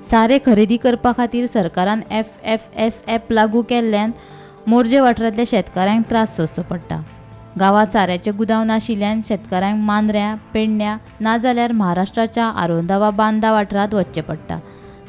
सारें खरेदी करपा खातीर सरकारान एफ एफ एस ॲप लागू केल्ल्यान मोरजे वाठारांतल्या शेतकारांक त्रास सोंसचो पडटा. गांवांत साऱ्याचे गुदांव नाशिल्ल्यान शेतकारांक मांद्र्यां, पेडण्यां नाजाल्यार महाराष्ट्राच्या आरोंदा वा बांदा वाठारांत वचचें पडटा.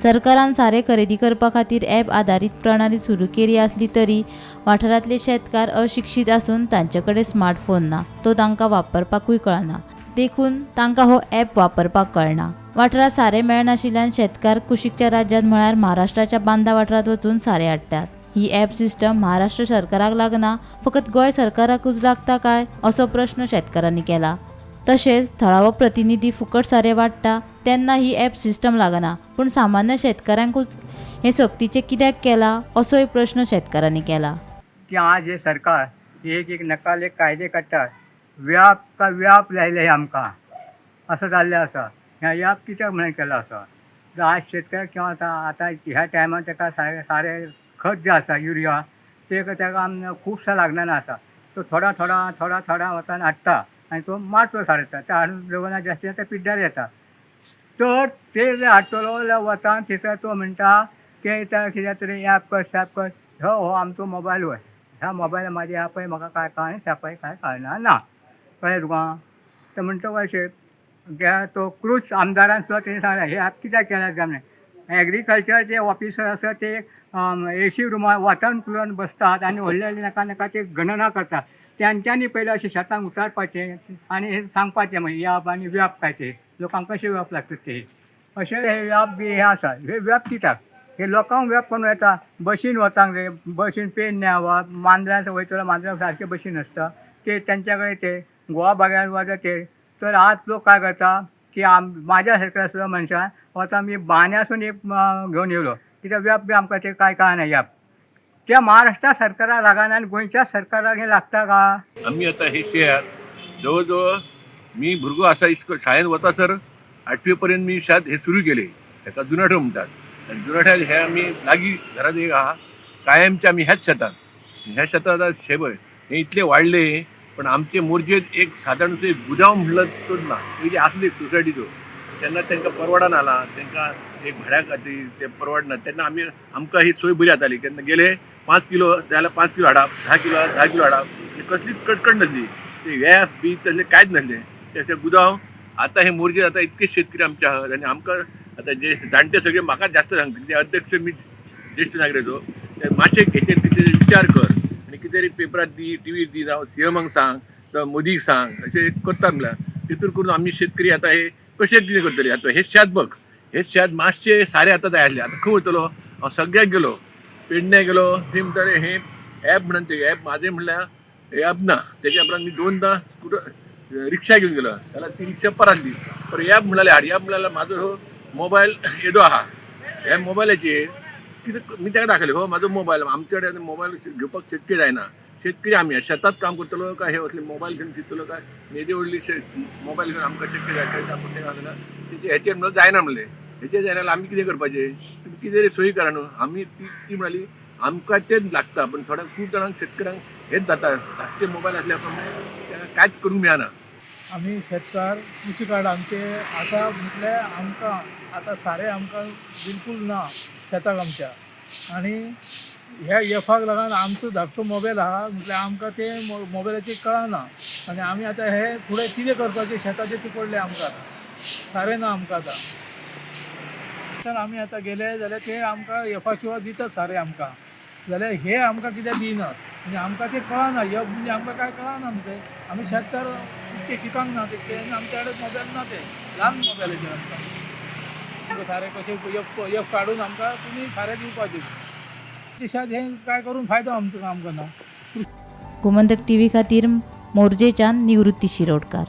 सरकारान सारें खरेदी करपा खातीर ॲप आदारीत प्रणाली सुरू केली आसली तरी वाठारांतले शेतकार अशिक्षीत आसून तांचे कडेन स्मार्टफोन ना, तो तांकां वापरपाकूय कळना, देखून तांकां हो ॲप वापरपाक कळना. वाठारांत सारें मेळनाशिल्ल्यान शेतकार कुशीकच्या राज्यांत म्हळ्यार महाराष्ट्राच्या बांदा वाठारांत वचून सारें हाडटात. ही ॲप सिस्टम महाराष्ट्र सरकाराक लागना, फकत गोंय सरकाराकूच लागता काय असो प्रश्न शेतकारांनी केला. तशेंच थळावो प्रतिनिधी फुकट सारें वाडटा तेन्ना ही ॲप सिस्टम लागना, पूण सामान्य शेतकारांकूच हें सक्तीचें कित्याक केलां असोय प्रश्न शेतकारांनी केला. की आज हे सरकार एक एक नकाल एक कायदे काडटात, व्याप का व्याप लायले हे आमकां असं जाल्लें आसा. ह्या व्याप कित्याक म्हणून केलो आसा? तर आज शेतकऱ्याक किंवा आतां आतां ह्या टायमार ताका सारें सारें खत जें आसा युरिया तें ताका खुबशें लागलेलें आसा. तो थोडा थोडा थोडा थोडा वचून हाडटा आनी तो मारतो सारें तें हाडून दवरना, जास्ती तें पिड्ड्यार जाता. तर ते जे हाडटलो जाल्यार वतान थंयसर तो म्हणटा की कितें तरी ॲप कर सॅप कर. हो हो आमचो मोबायल वय, ह्या मोबायला म्हाजे ॲपय म्हाका कांय कांय सॅपय कांय कळना ना, कळ्ळें तुका? तर म्हणटकच अशें तो क्रूज आमदारान सुद्दां तेणी सांगलें हे ॲप कित्याक केल्यात काय म्हणून. एग्रीकल्चर जे ऑफिसर आसा ते एसी रुमार वातान कुलून बसतात आनी व्हडले व्हडले नाका नाका ते गणना करतात. तेंच्यांनी पयलीं अशें शेतांक उतारपाचें आनी हें सांगपाचें मागीर याप आनी व्याप काय ते लोकांक कशें व्याप लागता ते अशें हे व्याप बी हे आसा. हे व्याप कित्याक हे लोकांक व्याप करून येता बशीन वतांक जाय, बशीन पेडण्यां वा मांद्र्यां वयतलो, मांद्र्यां सारके बशीन आसता ते तेंच्या कडेन ते गोवा बागान वता ते. तर आज लोक काय करता की म्हाज्या सारक्या सुद्दां मनशान वता मी बांद्यासून एक घेवन येयलो कित्याक व्याप बी आमकां ते काय कळना. याप त्या महाराष्ट्रा सरकाराक लागना आनी गोंयच्या सरकाराक हें लागता का? आमी आतां हे शेत जवळ जवळ मी भुरगो आसा इस्कोल शाळेंत वता सर आठवी पर्यंत मी शेत हे सुरू केले. हेका जुनाठो म्हणटात आनी जुनाठ्यात हे आमी लागीं घरात एक आहा कायमचे आमी ह्याच शेतान ह्या शेतात आतां शेबर हे इतले वाडले, पण आमचे मोरजेत एक सादारण एक गुदांव म्हणलं तो ना. पयलीं आसली एक सोसायटीचो, तेन्ना तांकां परवडना आला, तांकां एक भाड्या खातीर ते परवडना. तेन्ना आमी आमकां ही सोय बरी जाताली. केन्ना गेले 5 किलो जाल्यार 5 किलो हाडप, 10 किलो 10 किलो हाडप, कसलीच कटकट नासली. ते व्याप बी तसलें कांयच नासलें. तशें गुदांव आतां हे मोरजे आतां इतके शेतकरी आमचे आहात आनी आमकां आतां जे जाणटे सगळे म्हाका जास्त सांगता, ते अध्यक्ष मी ज्येश्ठ नागरिक, ते मातशें हेचेर कितें विचार कर आनी कितें तरी पेपरार दी, टिवीर दी, जावं सी एमाक सांग जावं मोदीक सांग, अशें करता म्हणल्यार तितून करून आमी शेतकरी आतां हे कशें कितें करतले? आतां हें शेत बघ, हें शेत मातशें सारें आतां जाय आसलें. आतां खंय वयतलो हांव? सगळ्याक गेलो, पेडण्यां गेलो, थंय म्हणटाले हें ॲप म्हणून ते ॲप म्हाजें म्हणल्यार ॲप ना. तेच्या उपरांत मी 2दा स्कुटर रिक्षा घेवन गेलो जाल्यार ती रिक्षा परत पर ॲप म्हणाले हाड. ॲप म्हळ्यार म्हाजो हो मोबायल येदो आहा, ह्या मोबायलाचेर कितें मी ताका दाखयलें, हो म्हाजो मोबायल. आमचे कडेन मोबायल घेवपाक शक्य जायना. शेतकरी आमी शेतात काम करतलो काय हे असले मोबायल घेवन फिरतलो काय? येदी व्हडली मोबायल घेवन आमकां शक्य जायना. आपूण तेका घालना तेचे हेचेर म्हणल्यार जायना म्हणलें, हेचेर जायना जाल्यार आमी कितें करपाचें? तुमी कितें तरी सोयी करा न्हू. आमी ती म्हणाली आमकां तेच लागता, पण थोड्या खूब जाणांक शेतकऱ्यांक हेच जाता, धाकटे मोबायल आसल्या प्रमाणे ताका कांयच करूंक मेळना. आमी शेतकार कृषी कार्ड आमचे आतां म्हटल्यार आमकां आतां सारें आमकां बिलकूल ना शेताक आमच्या. आनी ह्या एफाक लागून आमचो धाकटो मोबायल आहा म्हटल्यार आमकां ते मोबायलाचेर कळना. आनी आमी आतां हे फुडें कितें करपाचें शेताचें तें पडलें आमकां, आतां सारें ना आमकां. आतां तर आमी आतां गेले जाल्यार ते आमकां एफा शिवाय दितात सारें आमकां, जाल्यार हे आमकां कित्याक दिनात? म्हणजे आमकां तें कळना, एफ म्हणजे आमकां कांय कळना न्हू तें. आमी शेतकार इतके शिकोंक ना तितके आनी आमच्या कडेन मोबायल ना, ते ल्हान मोबायलाचेर आमकां सारें कशें एफ एफ काडून आमकां तुमी सारें दिवपाचें. शेत हें काय करून फायदो आमचो आमकां ना. गोमंतक टीव्ही खातीर मोरजेच्यान निवृत्ती शिरोडकार.